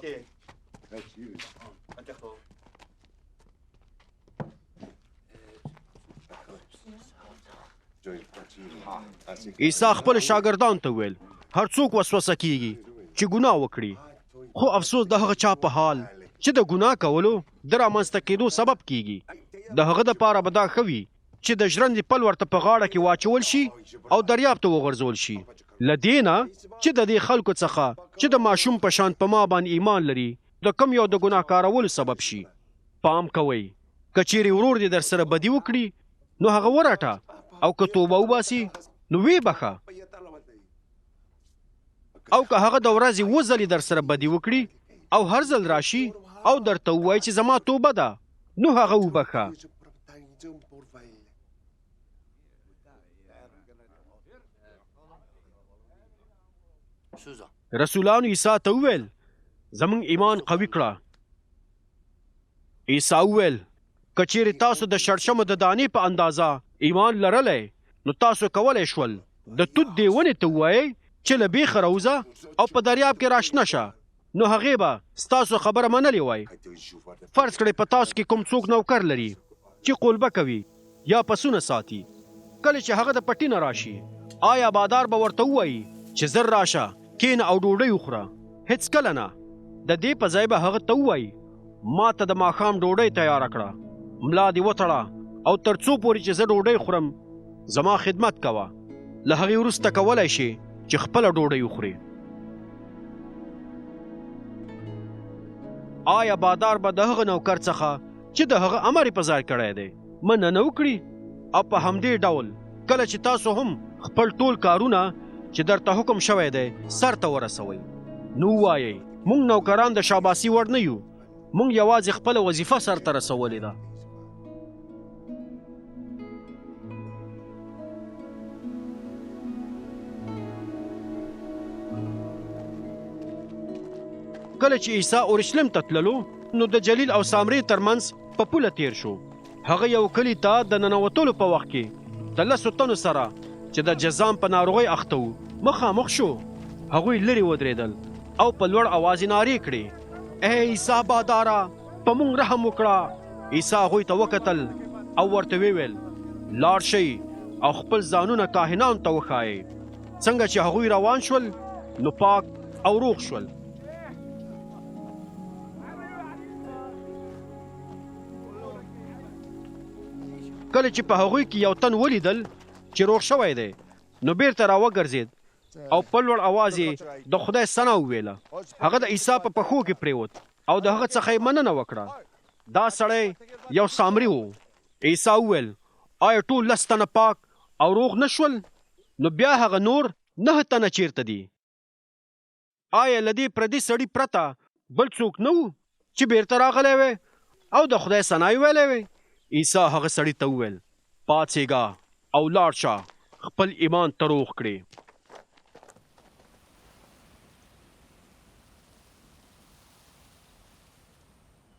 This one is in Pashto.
عیسی خپل شاګردانو ته وویل، هر څوک وسوسه کیږي چې ګناه وکړي، خو افسوس د هغه چا په حال چې د ګناه کولو د رامنځته کېدو سبب کیږي. د هغه دپاره به دا ښه وي چې د ژرندې پل ورته په غاړه کې واچول شي او دریاب ته وغورځول شي، له دې نه چې د دې خلکو څخه چې د ماشوم په شان په ما باندې ایمان لري، د کوم یو د ګناهکارولو سبب شي. پام کوئ، که چیرې ورور دې درسره بدي وکړي، نو هغه ورټه او که توبه وباسي نو ویې بښه. او که هغه د ورځې اووه ځلې درسره بدي وکړي او هر ځل راشي او درته ووایي چې زما توبه ده، نو هغه وبښه. رسولانو عیسی ته وویل، زموږ ایمان قوي کړه. عیسی وویل، که چیرې تاسو د شړشمو د دانې په اندازه ایمان لرلی، نو تاسو کولی شول د توت دې ونې ته ووایئ چې له بیخه راوځه او په دریاب کې راشنه شه، نو هغې به ستاسو خبره منلې وای. فرض کړئ په تاسو کې کوم څوک نوکر لري چې قولبه کوي یا پسونه ساتي. کله چې هغه د پټي نه راشي، آیا بادار به ورته ووایي چې زر راشه، کینه او ډوډۍ وخوره؟ هېڅکله نه. د دې په ځای به هغه ته ووایي، ما ته د ماښام ډوډۍ تیاره کړه، ملا دې وتړه او تر څو پورې چې زه ډوډۍ خورم زما خدمت کوه. له هغې وروسته کولای شې چې خپله ډوډۍ وخورې. آیا بادار به د هغه نوکر څخه چې د هغه امر یې په ځای کړی دی مننه وکړي؟ او په همدې ډول کله چې تاسو هم خپل ټول کارونه چې درته حکم شوی دی سرته ورسوئ، نو ووایئ، موږ نوکران د شاباسي وړ نه یو، موږ یوازې خپله وظیفه سرته رسولې ده. کله چې عیسی اورشلیم ته تللو، نو د جلیل او سامرې ترمنځ په پوله تیر شو. هغه یو کلي ته د ننوتلو په وخت کې د لسو تنو سره چې د جذام په ناروغۍ اخته وو مخامخ شو. هغوی لرې ودرېدل او په لوړ اواز یې نارې کړې، ای عیسی باداره، په موږ رحم وکړه. عیسی هغوی ته وکتل او ورته ویې ویل، لاړ شئ او خپل ځانونه کاهنانو ته وښایئ. څنګه چې هغوی روان شول نو پاک او روغ شول. کله چې په هغوی کې یو تن ولیدل چې روغ شوی دی، نو بیرته راوګرځېد او په لوړ اواز یې د خدای ثنا وویله. هغه د عیسی په پښو کې پرېوت او د هغه څخه یې مننه وکړه. دا سړی یو سامري و. عیسی وویل، آیا ټول لس تنه پاک او روغ نه شول؟ نو بیا هغه نور نهه تنه چیرته دي؟ آیا له دې پردي سړي پرته بل څوک نه و چې بېرته راغلی وای او د خدای ثنا یې ویلی وای؟ عیسی هغه سړي ته وویل، پاڅېږه او لاړ شه، خپل ایمان ته روغ کړې.